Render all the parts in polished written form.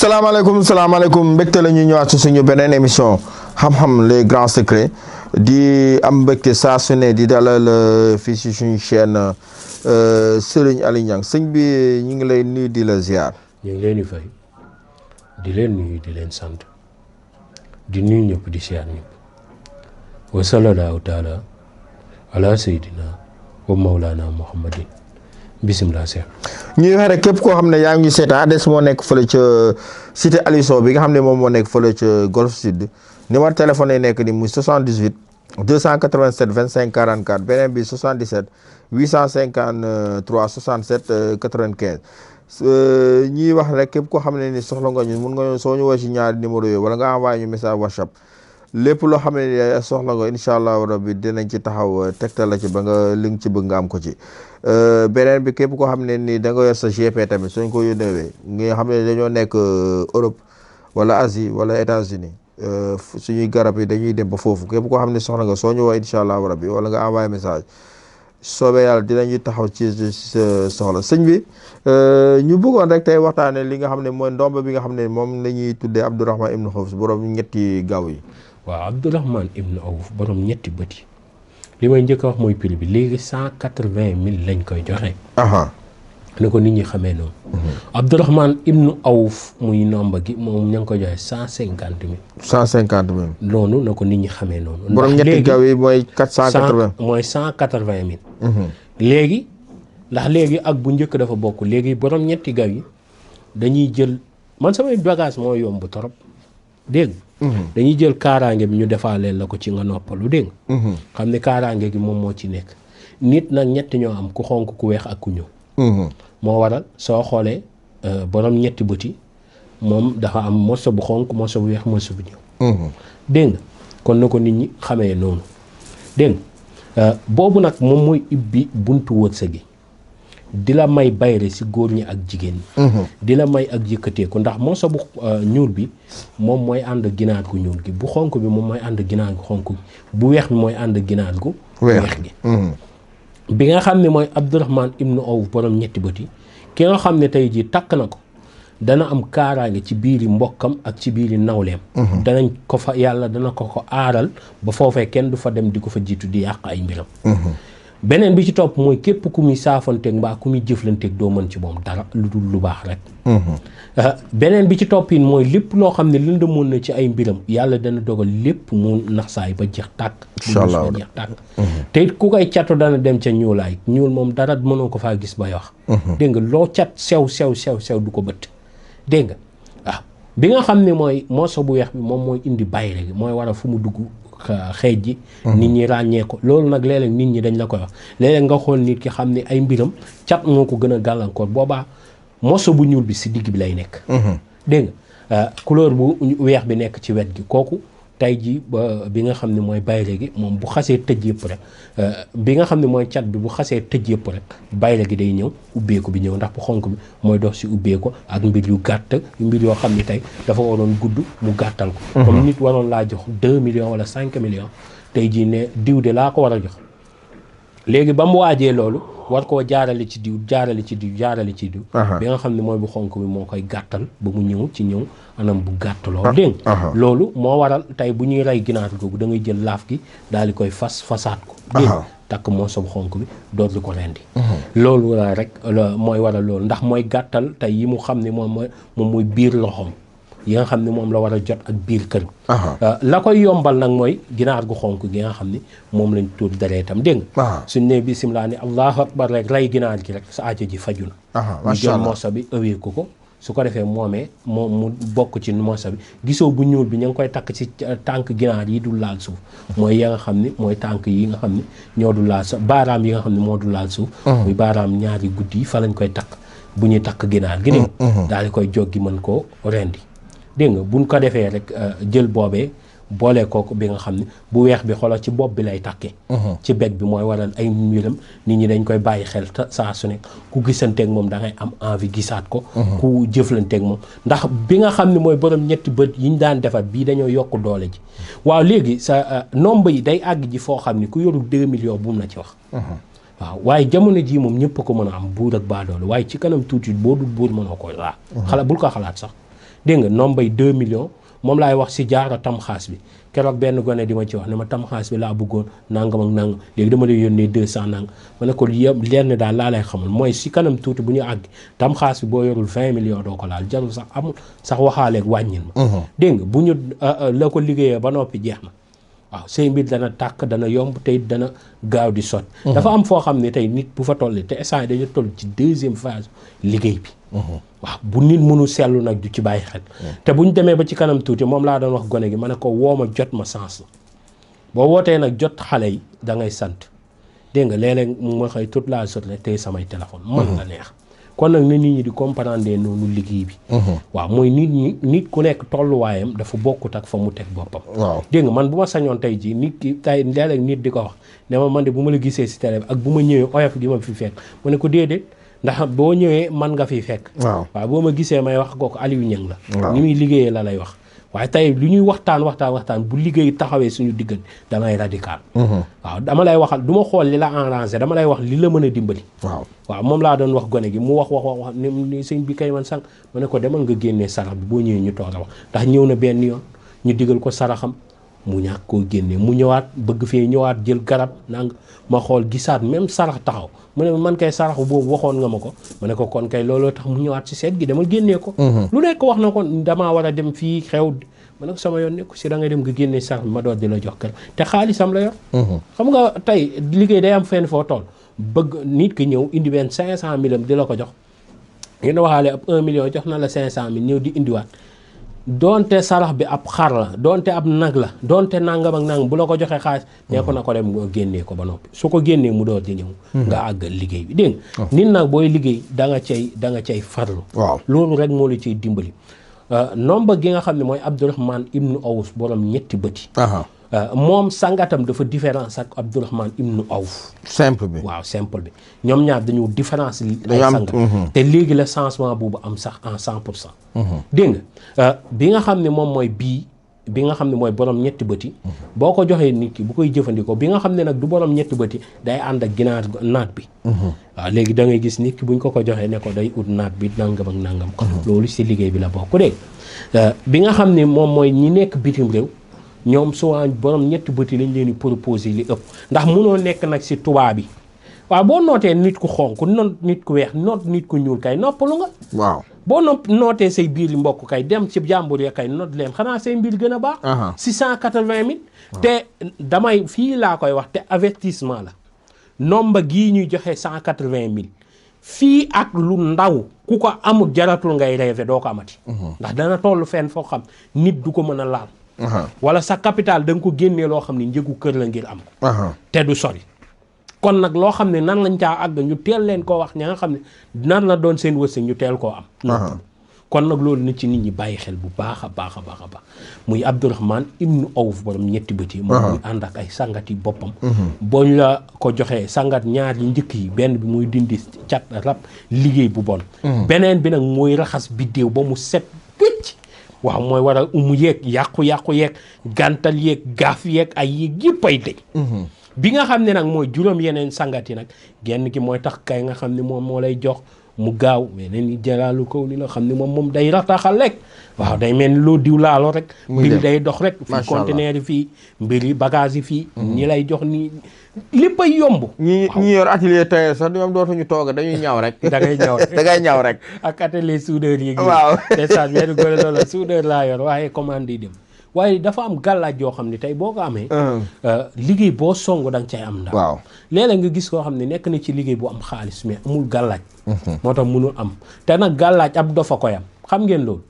salaamaaleykum mbégte la ñuy ñëwaat ci suñu beneen émission xam-xam les grands secrets di am mbégte saa su ne di dalal fii ci suñu chaîne Serigne Aly Niang sëñ bi ñu ngi lay nuyu di la ziar. ñu ngi leen di fay di leen nuyu di leen sant di nuyu ñëpp di ziar ñëpp wa sallallahu taala ala sayyidina wa mawlana muhammadin bisimilah Cheikh. ñuy wax rek képp koo xam ne yaa ngi seetaan adresse moo nekk fële ca cité Aliou Sow bi nga xam ne moom moo nekk fële ca Golf Sud numéro téléphone yi nekk ni muy 78 287 25 44 beneen bi 77 853 67 95 ñuy wax rek képp koo xam ne ni soxla nga ñu mun nga ñu soo ñu woo ci ñaari numéro yooyu wala nga envoyé ñu message WhatsApp lépp loo xam ne soxla nga incha allah rabbi dinañ ci taxaw tegtal la ci ba nga li nga ci bëgg nga am ko ci. beneen bi képp koo xam ne ni da nga yor sa GP tamit suñ ko yónnee nga xam ne dañoo nekk Europe wala Asie wala États-Unis suñuy garab yi dañuy dem ba foofu képp koo xam ne soxla nga soo ñëwee incha allah rabbi wala nga envoyé message soobee yàlla dinañu taxaw ci sa soxla sëñ bi ñu bëggoon rek tey waxtaane li nga xam ne mooy ndomb bi nga xam ne moom la ñuy tuddee Abdourahmane Ibn Awf borom ñetti gaaw yi. waaw Abdourahmane Ibn Awf borom ñetti bët yi li may njëkk a wax mooy prix bi léegi 180 000 lañ koy joxe. ne ko nit ñi xamee noonu. Abdourahmane Ibn Awf muy nomba gi moom ña ngi koy joxe 150 000. 150 000. noonu na ko nit ñi xamee noonu. borom ñetti gaaw yi mooy 480. mooy 180 000. léegi ndax léegi ak bu njëkk dafa bokk léegi borom ñetti gaaw yi dañuy jël man samay bagage moo yomb torop dégg dañuy jël kaaraange bi ñu defaaleel la ko ci nga noppalu dégg xam ne kaaraange gi moom moo ci nekk nit nag ñetti ñoo am ku xonk ku weex ak ku ñëw moo waral soo xoolee borom ñetti bëti moom dafa am morso bu xonk morso bu weex morso bu ñëw dégg nga kon na ko nit ñi xamee noonu dégg nga boobu nag moom mooy ibbi buntu wërsëg gi di la may bayre si góor ñi ak jigéen ñi di la may ak yëkkateeku ndax morso bu ñuul bi moom mooy ànd ginaar gu ñuul gi bu xonk bi moom mooy ànd ginaar gu xonk gi bu weex bi mooy ànd ginaar gu weex gi bi nga xam ne mooy Abdourahmane Ibn Awf borom ñetti bët yi ki nga xam ne tey jii takk na ko dana am kaaraange ci biiri mbokkam ak ci biiri nawleem danañ ko fa yàlla dana ko aaral ba foofee kenn du fa dem di ko fa jiitu di yàq ay mbiram beneen bi ci topp mooy képp ku muy saafanteeg mbaa ku muy jëflanteeg doo mën ci moom dara lu dul lu baax rek beneen bi ci topp yi mooy lépp loo xam ne lëndëmoon na ci ay mbiram yàlla dana dogal lépp mu naxsaay ba jeex tàkk ba jeex tàkk te it ku koy catu dana dem ca ñuulaay ñuul moom dara mënoo ko faa gis bay wax dégg nga loo cat sew du ko bëtt dégg nga waaw bi nga xam ne mooy morso bu weex bi moom mooy indi bayre gi mooy waral fu mu dugg xeej ji nit ñi ràññee ko loolu nag léeg-léeg nit ñi dañ la koy wax léeg-léeg nga xool nit ki xam ne ay mbiram cat moo ko gën a gàllankoor boobaa morso bu ñuul bi si digg bi lay nekk dégg nga couleur bu weex bi nekk ci wet gi kooku tey ji bi nga xam ne mooy bayre gi moom bu xasee tëj yëpp rek bi nga xam ne mooy cat bi bu xasee tëj yëpp rek bayre gi day ñëw ubbeeku bi ñëw ndax bu xonk bi mooy dox si ubbeeku ak mbir yu gàtt mbir yoo xam ne tey dafa waroon gudd mu gàttal ko comme nit waroon laa jox 2 millions wala 5 millions tey jii ne diw de laa ko war a jox léegi ba mu waajee loolu war koo jaarale ci diw bi nga xam ne mooy bu xonk bi moo koy gàttal ba mu ñëw ci ñëw anam bu gàtt loolu dégg loolu moo waral tey bu ñuy rey ginaar googu da ngay jël laaf gi daal di koy fasaat ko dégg takk moo sa bu xonk bi doot li ko rendi loolu la rek mooy waral loolu ndax mooy gàttal tey yi mu xam ne moom mooy biir loxoom yi nga xam ne moom la war a jot ak biir kër la koy yombal nag mooy ginaar gu xonk gi nga xam ne moom lañ tuur dereetam dégg nga suñ ne bisimilah ni allahu akbar rek rey ginaar gi rek sa aajo ji faju na ñu jël morso bi ëwee ko su ko defee moom mu bokk ci morso bi gisoo bu ñuul bi ñu ngi koy takk ci tànk ginaar yi dul laal suuf mooy ya nga xam ne mooy tànk yi nga xam ne ñoo dul laal suuf baaraam yi nga xam ne moo dul laal suuf muy baaraam ñaari guddi yi fa lañ koy takk bu ñuy takk ginaar gi dégg daal di koy joggi mën koo rendi dégg nga buñ ko defee rek jël boobee boole kooku bi nga xam ne bu weex bi xoolal ci bopp bi lay takkee ci beg bi mooy waral ay mbiram nit ñi dañ koy bàyyi xel saa su nekk ku gisanteeg moom da ngay am envie gisaat ko ku jëflanteeg moom ndax bi nga xam ne mooy borom ñetti bët yi ñu daan defar bii dañoo yokk doole ji waaw léegi sa nombre yi day àgg ji foo xam ne ku yoru 2 millions bu mu la ci wax waaw waaye jamono jii moom ñëpp ko mën a am buur ak baadoolo waaye ci kanam tuuti boo dul buur mënoo ko xalaat bul ko xalaat sax dégg nga nombay 2 millions moom laay wax si jaaro tamxaas bi keroog benn gone di ma ci wax ne ma tamxaas bi laa bëggoon nangam ak nangam léegi dama lay yónnee 200 nangam ma ne ko yëpp lenn daal laa lay xamal mooy si kanam tuuti bu ñu àgg tamxaas bi boo yorul 20 millions doo ko laal jarul sax amul sax waxaaleeg wàññil ma dégg nga bu ñu la ko liggéeyee ba noppi jeex na waaw say mbir dana tàkk dana yomb tey dana gaaw di sot dafa am foo xam ne tey nit bu fa tolli te instant dañu toll ci 2e phase liggéey bi waaw bu nit mënu seetlu nag du ci bàyyi xel te bu ñu demee ba ci kanam tuuti moom laa doon wax gone gi ma ne ko woo ma jot ma sens la boo wootee nag jot xale yi da ngay sant dégg nga léeg-léeg mu ma xëy toute la journée tey samay téléphone man la neex kon nag na nit ñi di comprendre noonu liggéey bi waaw mooy nit ku nekk tolluwaayam dafa bokkut ak fa mu teg boppam dégg nga man bu ma sañoon tey ji nit ki tey léeg-léeg nit di ko wax ne ma man de bu ma la gisee si télé bi ak bu ma ñëwee oyof gi ma fi fekk mu ne ko déedéet ndax boo ñëwee man nga fiy fekk waaw boo ma gisee may wax kooku Aliou Niang la ni muy liggéeyee la lay wax waaye tey lu ñuy waxtaan bu liggéey taxawee suñu diggante damay radical waaw dama lay waxal du ma xool li la arrangé dama lay wax li la mën a dimbali waaw moom laa doon wax gone gi mu wax ni sëñ bi kay man sànq ma ne ko demal nga génnee sarax bi boo ñëwee ñu toog a wax ndax ñëw na benn yoon ñu digal ko saraxam mu ñàkk koo génnee mu ñëwaat bëgg fee ñëwaat jël garab nang ma xool gisaat même sarax taxaw mu ne man kay saraxu boobu waxoon nga ma ko ma ne ko kon kay looloo tax mu ñëwaat ci seet gi demal génnee ko lu nekk wax na ko damaa war a dem fii xew ma ne ko sama yoon nekku si da ngay dem nga génnee sarax bi ma door di la jox kër te xaalisam la yor xam nga tey liggéey day am fenn foo toll bëgg nit ki ñëw indi benn 500 000 di la ko jox ngeen waxaale ab 1 million jox na la 500 000 ñëw di indiwaat doonte sarax bi ab xar la doonte ab nag la doonte nangam ak nangam bu la ko joxee xaalis nee ko na ko dem génnee ko ba noppi su ko génnee mu door di ñëw nga àggal liggéey bi dégg nga nit nag booy liggéey da nga cay farlu loolu rek moo la ciy dimbali nomba gi nga xam ne mooy Abdourahmane ibnu Awf borom ñetti bëti moom sangatam dafa différence ak Abdourahmane ibnu Awf simple bi waaw simple bi ñoom ñaar dañu différence ay sangat te léegi la changement boobu am sax en 100% dégg nga bi nga xam ne moom mooy bi nga xam ne mooy borom ñetti bëti boo ko joxee nit ki bu koy jëfandikoo bi nga xam ne nag du borom ñetti bëti day ànd ak ginaar naat bi waaw léegi da ngay gis nit ki buñ ko joxee ne ko day ut naat bi nangam ak nangam loolu si liggéey bi la bokk dégg bi nga xam ne moom mooy ñi nekk bitim réew ñoom souvent borom ñetti bëti lañ leen di proposer li ëpp ndax munoo nekk nag si tubaab bi waaw boo nootee nit ku xonk noot nit ku weex noot nit ku ñuul kay noppalu nga waaw boo nootee say biir yi mbokk kay dem ci jàmbur ya kay noot leen xanaa say mbir gën a baax 680 000 te damay fii laa koy wax te avertissement la nomba gii ñuy joxe 180 000 fii ak lu ndaw ku ko amul jaratul ngay rêver doo ko amati ndax dana toll fenn foo xam nit du ko mën a laal wala sa capital da nga ko génnee loo xam ne njëgu kër la ngir am ko te du sori kon nag loo xam ne nan lañ caa àgg ñu teel leen koo wax ña nga xam ne nan la doon seen wërsëg ñu teel koo am kon nag loolu na ci nit ñi bàyyi xel bu baax a baax a baax a baax muy Abdourahmane ibnu Awf borom ñetti bët yi moom muy ànd ak ay sangat yi boppam boo ñu la ko joxee sangat ñaar yi njëkk yi benn bi muy dindi cat rab liggéey bu bon beneen bi nag mooy raxas biddéew ba mu set pëcc waaw mooy waral umu yeeg yàqu-yàqu yeeg gàntal yeeg gaaf yeeg ay yeeg yëpp ay dëj bi nga xam ne nag mooy juróom yeneen sangat yi nag genn ki mooy tax kay nga xam ne moom moo lay jox mu gaaw mais nen ni jalaalu kaw ni la xam ne moom day rataxal rek waaw day mel ni loo diw laaloo rek mbir day dox rek fii conteneur yi fii mbir yi bagage yi fii ñi lay jox nii lépp ay yomb ñi yor atelier tailleur sax ñoom dootuñu toog dañuy ñaaw rek da ngay ñaaw da ngay ñaaw rek ak atelier soudeur yi waaw te sa benn góor loola soudeur laa yor waaye commande yi dem waaye dafa am gàllaaj yoo xam ne tey boo ko amee liggéey boo song da nga cay am ndax waaw léeg-léeg nga gis koo xam ne nekk na ci liggéey bu am xaalis mais amul gàllaaj moo tax mënul am te nag gàllaaj ab dofa koy am xam ngeen loolu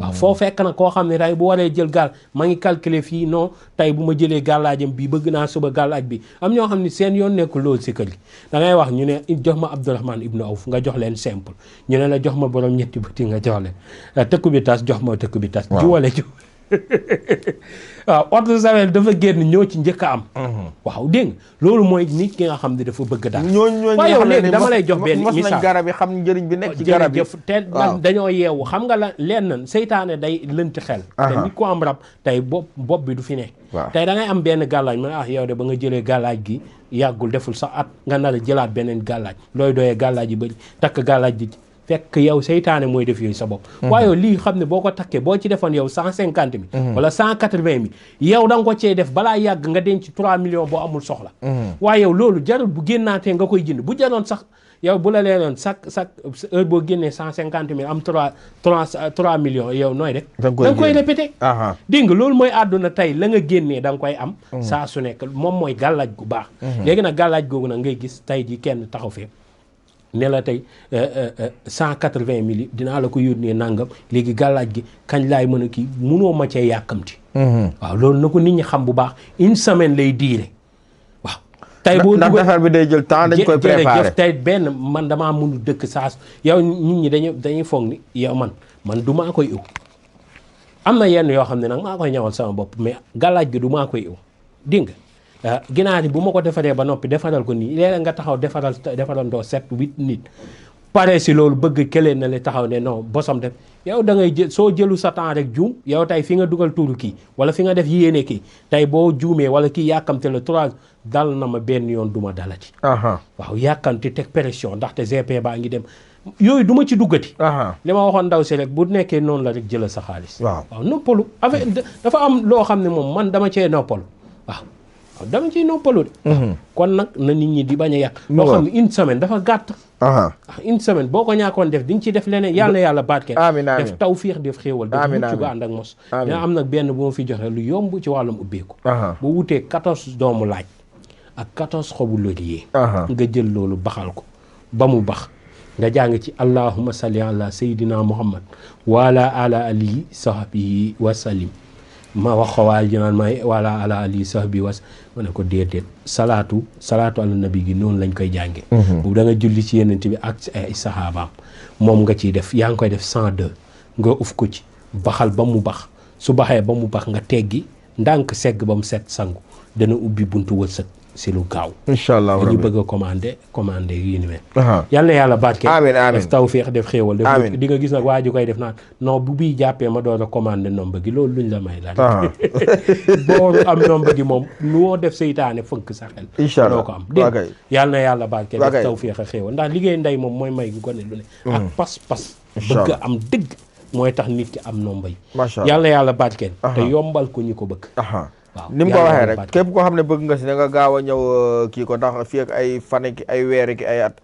waaw foo fekk nag koo xam ne tey bu waree jël gàll ma ngi calculer fii non tey bu ma jëlee gàllaajam bi bëgg naa suba gàllaaj bi am ñoo xam ne seen yoon nekkul loolu si kër gi da ngay wax ñu ne jox ma Abdourahmane ibnu Awf nga jox leen simple ñu ne la jox ma borom ñetti bëti nga jox leen tëkku bi tas jox ma tëkku bi tas juwale waaw ordre sawel dafa génn ñoo ci njëkk a am waaw dégg nga loolu mooy nit ki nga xam ne dafa bëgg daal waaye yow léegi dama lay jox benn misaal garab yi xam njëriñ bi nekk ci garab yi te nag dañoo yeewu xam nga la leen seytaane day lënt xel te nit ko am rab tey bopp bi du fi nekk tey da ngay am benn gàllaaj ma yow de ba nga jëlee gàllaaj gi yàggul deful sax at nga nar a jëlaat beneen gàllaaj looy doyee gàllaaj yi bëri takk gàllaaj di fekk yow seytaane mooy def yooyu sa bopp. waaye yow lii xam ne boo ko takkee boo ci defoon yow 150 000. wala 180 000 yow da nga ko cee def balaa yàgg nga denc 3 millions boo amul soxla. waaye yow loolu jarul bu génnaatee nga koy jënd bu jaroon sax yow bu la leeroon chaque heure boo génnee 150 000 am 3 millions yow nooy def. da nga koy répété. dégg nga loolu mooy àdduna tey la nga génnee da nga koy am. saa su nekk moom mooy gàllaaj gu baax. léegi nag gàllaaj googu nag ngay gis tey ji kenn taxaw fee. ne la tey 180 000 dinaa la ko yónnee nangam léegi gàllaaj gi kañ laay mën a kii munoo ma cee yàkkamti. waaw loolu na ko nit ñi xam bu baax une semaine lay diire waaw. tey boo ndax defar bi day jël temps dañ koy préparer tey benn man damaa mënu dëkk saas yow nit ñi dañuy foog ni yow man du maa koy ëw. am na yenn yoo xam ne nag maa koy ñawal sama bopp mais gàllaaj gi du maa koy ëw dégg nga ginaar yi bu ma ko defaree ba noppi defaral ko nii léeg-léeg nga taxaw defarandoo 7 8 nit pare si loolu bëgg këlee na le taxaw ne non bosam def yow da ngay jël soo jëlu sa temps rek juum yow tey fi nga dugal tuuru kii wala fi nga def yéene kii tey boo juumee wala kii yàkkamte la 3 dal na ma benn yoon du ma dalati. waaw yàkkamte teg pression ndaxte GP baa ngi dem yooyu du ma ci duggati. li ma waxoon ndaw si rek bu nekkee noonu la rek jëlal sa xaalis. waaw noppalu affaire dafa am loo xam ne moom man dama cee noppalu waaw. dama ciy noppalu de. kon nag na nit ñi di bañ a yàq. loo xam ne une semaine dafa gàtt. une semaine boo ko ñàkkoon def di nga ci def leneen yàlla na yàlla baatke. amiin amiin def tawfiix def xéewal. def mucc ga ànd ak mos. dina am nag benn bu ma fi joxe lu yomb ci wàllum ubbeeku. bu wutee 14 doomu laaj ak 14 xobu laurier. nga jël loolu baxal ko ba mu bax nga jàng ci allahumma salli ala sayyidina muhammad wa ala alihi sahbihi wa sallim. ma wax ko waaye jinaan may wala ala ali sahbi was ma ne ko déedéet salaatu ala nabi gi noonu lañ koy jànge boobu da nga julli ci yenent bi ak ay sahabaam moom nga ciy def yaa ngi koy def 102 nga uf ko ci baxal ba mu bax su baxee ba mu bax nga teggi ndànk segg ba mu set sangu dana ubbi buntu wërsëg si lu gaaw incha allah dañu bëgg a commandé yi ni mel yal na yàlla baat ke def tawfeex def xéewal def di nga gis nag waa ji koy def naan non bu bii jàppee ma door a commandé nomba gi loolu luñ la may laaj boo am nomba gi moom loo def seytaane fënk sa xel incha allah doo ko am dégg yal na yàlla baat ke def tawfeex a xéewal ndax liggéey ndey moom mooy may gu gone lu ne ak pas-pas bëgg am dëgg mooy tax nit ki am nomba yi yal na yàlla baat ke te yombal ko ñu ko bëgg waaw ni mu ko waxee rek képp koo xam ne bëgg nga si da nga gaaw a ñëw kii ko ndax fii ak ay fan ki ay weer ki ay at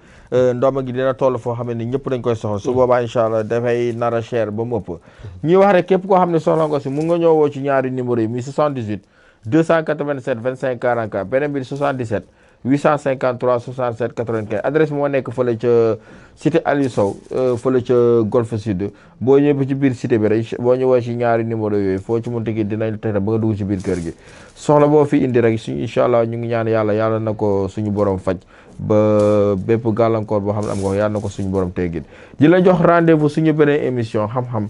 ndooma gi dina toll foo xam ne ni ñëpp dañ koy soxla su boobaa incha allah dafay nar a cher ba mu ëpp ñuy wax rek képp koo xam ne soxla nga si mun nga ñëw woo ci ñaari numéro yi muy 78 287 25 44 beneen bi 77 853 67 95 adresse moo nekk fële ca cité Aliou Sow fële ca Golf Sud boo ñëwee ci biir cité bi rek boo ñëwee ci ñaari numéro yooyu foo ci mënti gi dinañ tere ba nga dugg ci biir kër gi soxla boo fi indi rek suñu incha allah ñu ngi ñaan yàlla na ko suñu borom faj ba bépp gàllankoor boo xam ne am nga yàlla na ko suñu borom teggin di la jox rendez-vous suñu beneen émission xam-xam